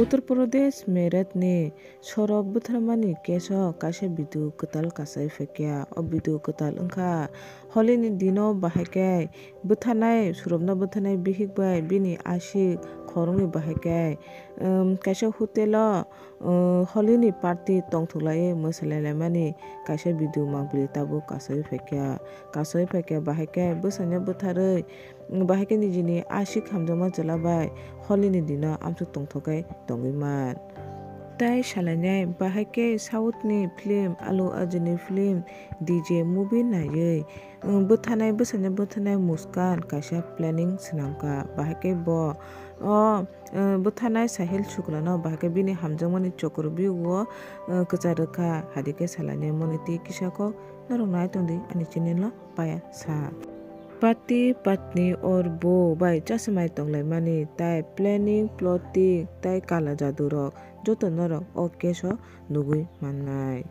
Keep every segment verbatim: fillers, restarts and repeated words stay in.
Uttar Pradesh Meerut ni Saurabh bwtharmani case o kaisa video kwtal kasai phaikha. O video kwtal wngkha holini dino bahai khe bwtharnai, Saurabh no bwtharnai bihik bai bini aswk khoroknwi bahai khe, um, kaisa hotel o, um, holini party tongthoklai mwsalailai mani kaisa video mangpili tabuk kasai phaikha. Kasai phaikha bahai khe bwsano bwtharwi, bahai khe nijini aswk hamjakma chwla bai holini dino amswk tongthokgwi tongwi man. Tai salainai bahai khe South ni film, Allu Arjun ni film D J movie naiwi, um, bwtharnai, bwsano bwtharnai Muskan kaisa planning swnamkha. Bahai khe bo o, um, bwtharnai Sahil Shukla no bahai khe bini hamjakmani chokro biyogo, um, kwcha rwkha, hadi khe salainai moni twi kisa kok norok nai tongdi ani channel o paya sa. Pati patni or bo bai chasmai tonglaimani tai planning, plotting tai kala jadu rok joto norok o case o nugwi mannai.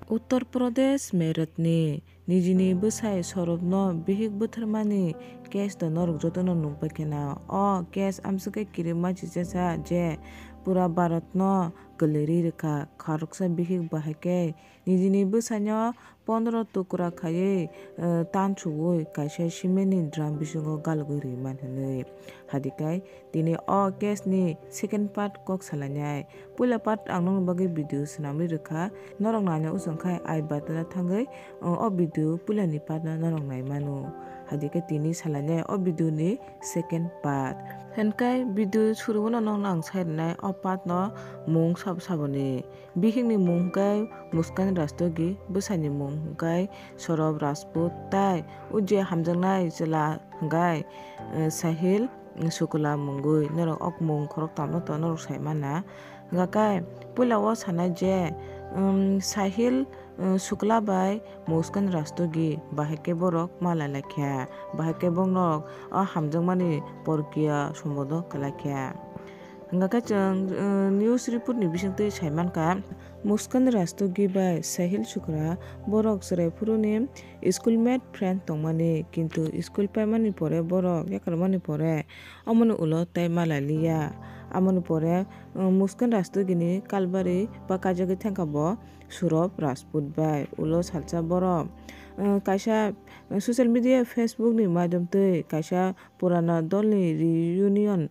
Uttar Pradesh Meerut ni nijini bwsai Saurabh no bihik bwtharmani case do norok jotono nukbai kheno. O case amswk khe kirima chichesa je pura Bharat no kwlwirwi rwkha. Khoroksa bihik bahai khe nijini bwsano pondro tukra khaiwi, eh, tansuwi kaisa cement ni drum bisingo galgwi rwi man hinwi. Hadikai tini o case ni second part kok salainai. Puila part ang nokni bagwi video swnamwi rwkha. Norok naina usung khai I button o thangwi, eh, o video puila ni part no norok nai mano. Hadikai tini salainai o video ni second part. Hwnkai video surugo no nokno ang sai rwnai o part no mung sabo saboni. Bihikni mung hwnkhe Muskan Rastogi, bwsaini mung hwnkhe Saurabh Rajput, tai o je hamjaknai chwla hwnkhe, eh, Sahil Shukla mungwi. Norok ok mung khoroktamno to norok sai mana. Hwnkhe puila o sanai je, um, Sahil, um, Shukla bai Muskan Rastogi bahai khe borok malai laikha, bahai khe borok o hamjakmani porkiya sombodo kwlaikha. Hwnkhe chwng, uh, news report ni bisingtwi sai mankha, Muskan Rastogi bai Sahil Shukla borok chwrai phuruni schoolmate friend tongmani, kintu school paimani pore borok yakarmani pore amoni ulo tei malai liya. Amoni pore, uh, Muskan Rastogi ni kalbari ba kaijagwi thangkha bo Saurabh Rajput bai. Ulo salsa borok, uh, kaisa social media Facebook ni maidom twi kaisa purana dolni reunion,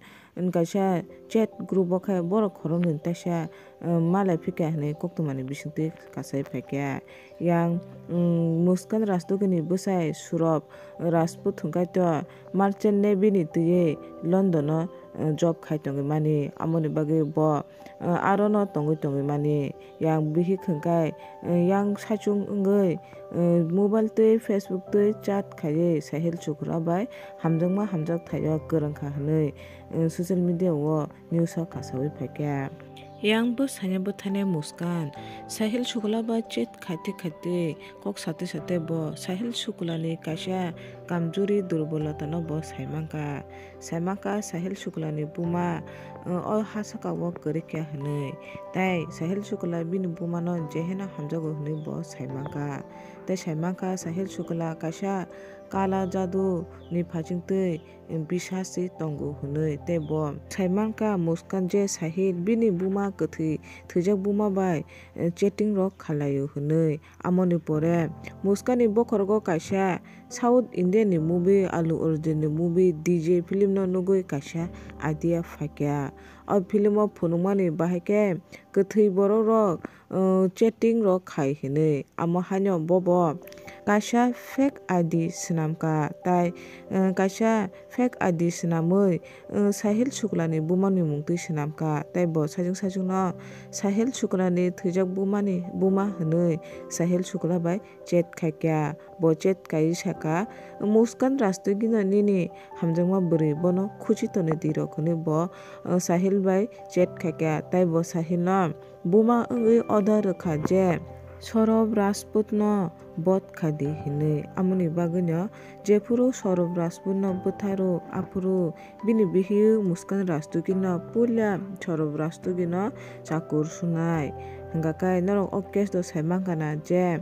kaisa chat group o khe borok khoroknwi taisa, eh, malai phikha hwnwi koktwmani bisingtwi kasai phaikha. Yang, mm, Muskan Rastogi ni bwsai Saurabh Rajput hwnkhe to Merchant Navy ni twiwi London o, eh, job khai tongwi mani. Amoni bagwi bo, eh, aro no tongwi tongwi mani. Yang bihik hwnkhe, eh, yang saichung wngwi, eh, mobile twi Facebook twi chat khaiwi Sahil Shukla bai hamjakma hamjak thaio kwrwngkha hwnwi, eh, social media o news o kasawi phaikha. Yang bwsano bwtharnai Muskan Sahil Shukla bai chat khaitwi khaitwi kok satwi satwi bo Sahil Shukla ni kaisa kamjori durbolota no bo sai mankha. Sai mankha Sahil Shukla ni buma, eh, o ha saka o kwrwikha hwnwi. Tai Sahil Shukla bini buma no jeheno hamjago hwnwi bo sai mankha. Tai sai mankha Sahil Shukla kaisa kala jadu ni phachingtwi, eh, bisasi tongo hwnwi. Tai bo sai mankha Muskan je Sahil bini buma kwthwi thwijak buma bai, eh, chatting rok khalaio hwnwi. Amoni pore Muskan ni bokhorogo kaisa South Indian ni movie, Allu Arjun ni movie D J film no nugwi kaisa idea phaikha. O film o phunukmani bahai khe kwthwi borok rok, uh, chatting rok khai hinwi. Amo haino bobo kaisa fake I D swnamkha, tai, uh, kaisa fake I D swnamwi, uh, Sahil Shukla ni buma ni mung twi swnamkha. Tai bo sajwk sajwk no Sahil Shukla ni thwijak buma ni buma hinwi Sahil Shukla bai chat khaikha. Bo chat khaiwi sakha, "Muskan Rastogi no nini hamjakma bwrwi, bono khuchi tonwi di rok," hwnwi bo, uh, Sahil bai chat khaikha. Tai bo Sahil no buma wngwi order rwkha je Saurabh Rajput no bot kha di hwnwi. Amoni bagwi no jephuru Saurabh Rajput no bwtharo, aphuru bini bihik Muskan Rastogi no puila Saurabh Rastogi no chakur sunai. Hwnkha khe norok o case do sai mankha na je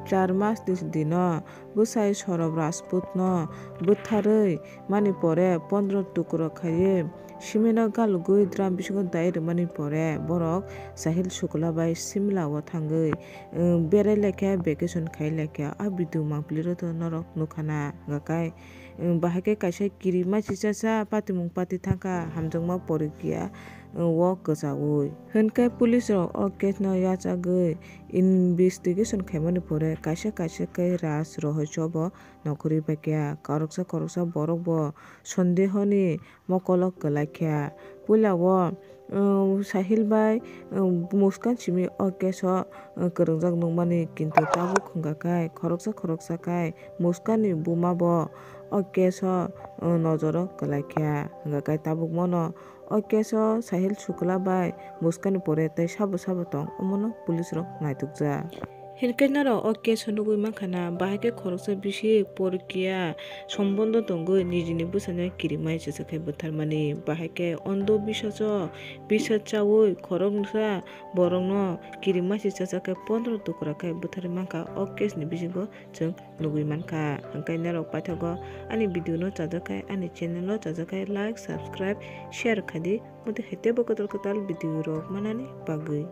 char mas ni dino Bwsai Sorob Rajputno bwtharwi mani pore pondro tukro khaiwi simino galugwi drum bisingo dai rwmani pore borok Sahil Shukla bai Simla o thangwi, um, berai laikha, vacation khai laikha. A video mangpili rwtw norok nukha na hwnkha khe, um, bahai khe kaisa kirimachi chacha patimung pati thangkha hamjakma porikya, um, o kwchaui. Hwnkhe police rok o case no yachagwi investigation khaimani pore kaisa kaisa khe Raj Rohoi chobo nokhorwi baikha. Khoroksa khoroksa borok bo sondehoni mokolo kwlaikha. Puila o, um, Sahil bai, um, Muskan simi o case o, um, kwrwngjak nukmani, kintu tabuk hwnkha khe khoroksa khoroksa khai Muskan ni buma bo o case o, um, nojoro kwlaikha. Hwnkha khe tabuk mono o case o Sahil Shukla bai Muskan ni pore tei sabo sabo tong, omono police rok naitukjak. Hinkhe norok o case o nugwi mankha na, bahai khe khoroksa bisi porkiya sombondo tongwi nijini bwsano kirimai chacha khai butharmani, bahai khe ondo bisas o bisas chaui khoroksa borokno kirimai se chacha khai pondro tukra khai butharwi mankha. O case ni bisingo chwng nugwi mankha. Hwnkhe norok paithago ani video no chajak khai, ani channel no chajak khai like, subscribe, share khai di, motwi hai teibo kwtal kwtal video rok manani bagwi.